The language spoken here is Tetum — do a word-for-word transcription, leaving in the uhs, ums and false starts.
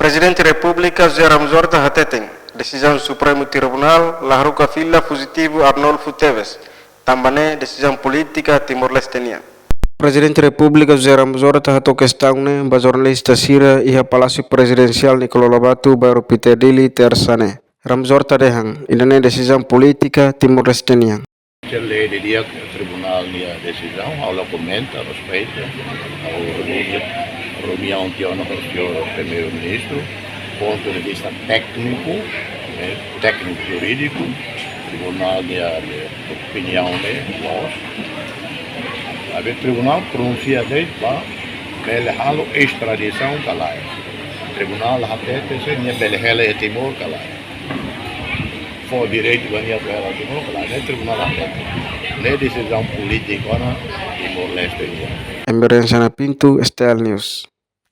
Prezidente Repúblika José Ramos Horta hateten, desizaun Supremu Tribunál la haruka fila pozitivu Arnolfo Teves, tanba ne'e desizaun polítika Timor-Leste nian. Prezidente Repúblika José Ramos Horta hato'o kestaun ne'e ba jornalista sira iha Palásiu Prezidensiál Nicolau Lobato, bairru Pité, Dili, Tersa ne'e. Ramos Horta dehan, ida-ne'e desizaun polítika Timor-Leste nian. Sira lee didi'ak tribunál nia desizaun, ha'u la komenta, respeita, ha'u reuniaun tiha ona ho señór Primeiru-Ministru, pontu de vista tékniku, eh, tékniku jurídiku, tribunál nia, nia opiniaun ne'e loos. Maibé tribunál pronunsia de'it ba bele halo estradisaun ka lae. Tribunál hatete se nia bele hela iha Timor ka lae. Fó direitu ba nia atu hela iha Timor ka lae. Ne'e tribunál hatete. Ne'e desizaun polítika ona Timor-Leste nian. Emerenciana Pinto, S T L News.